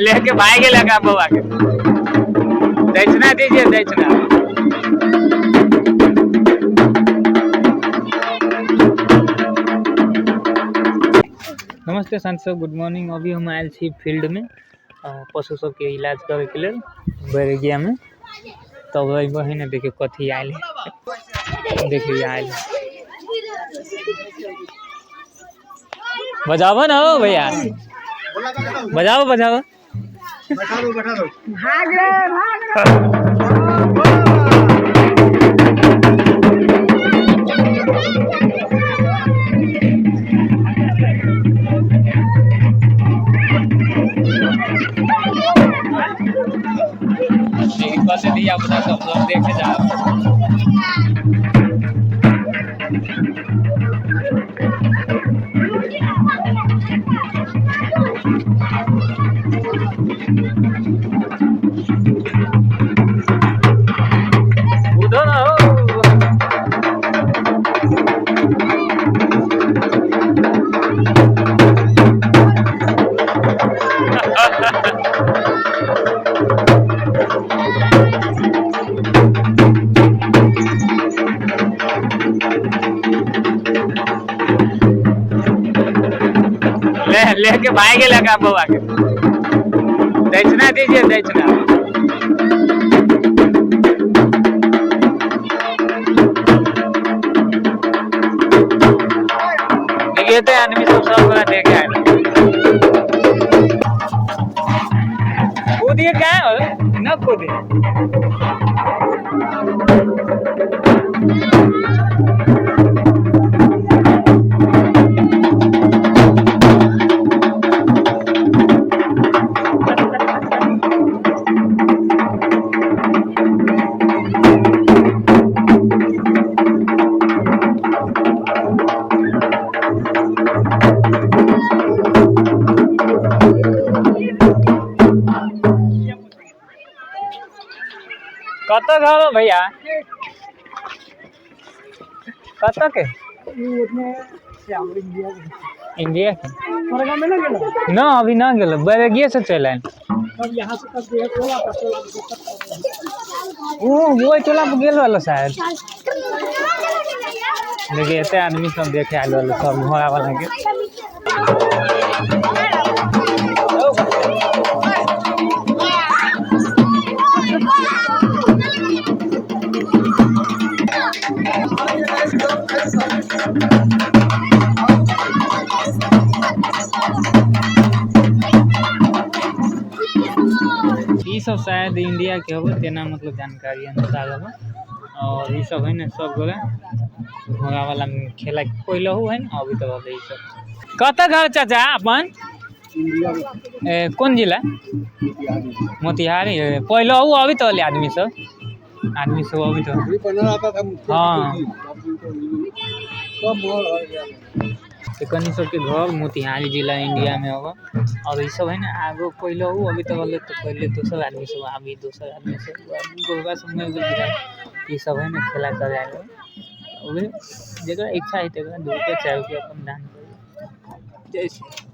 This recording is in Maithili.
लेके भाग गेल का बउआ के। दक्षिणा दीजिए, दक्षिणा। नमस्ते संत सब, गुड मॉर्निंग। अभी हम आयल छी फील्ड में पशु सबके इलाज करे के लेल बैरगिया में। तब वही ने देखियो कथी आयल है, देखियो आयल है। बजाबो ना हो भैया, बजाओ बजाओ। बैठा दो, बैठा दो। भाग रे, भाग रे। कथी धिया पुता सब सब देखे जा। उधर ना हो। ले लेके भाग गेल का बउआ के। दक्षिणा दीजिए, दक्षिणा। देखिए तो आदमी सब सब गोरा देखे आयल। कूदिए क्या हो न कूदिए। कत घर हो भैया, कत के? इंडिया के। ना अभी ना गेल, बैरगिए से चल आयल। वो टोला पर गेल वाला शायद। देखिए एते आदमी सब देखे आयल वाला सब घोड़ा वाला के। ई सब शायद इंडिया के होबे, तेना मतलब जानकारी अनुसार होबे। और ई सब है ना सब गोरा घोड़ा वाला खेला पहले हो है ना, अभी तो होबे ई सब। कत घर चाचा अपन? ए, कौन जिला? मोतिहारी। पहले हो अभी तो आदमी सब, आदमी सब अभी तो। हाँ। कनी सबके घर मोतिहारी जिला इंडिया में होगा। और ये सब है ना आगो पहले हो अभी तो बोले तो पहले दोसर आदमी सब अभी दोसर आदमी सब गोलगा सब में ये सब है ना खेला कर आए। जगह इच्छा है तक 2 रुपया 4 रुपया अपन दान करो। जय श्री।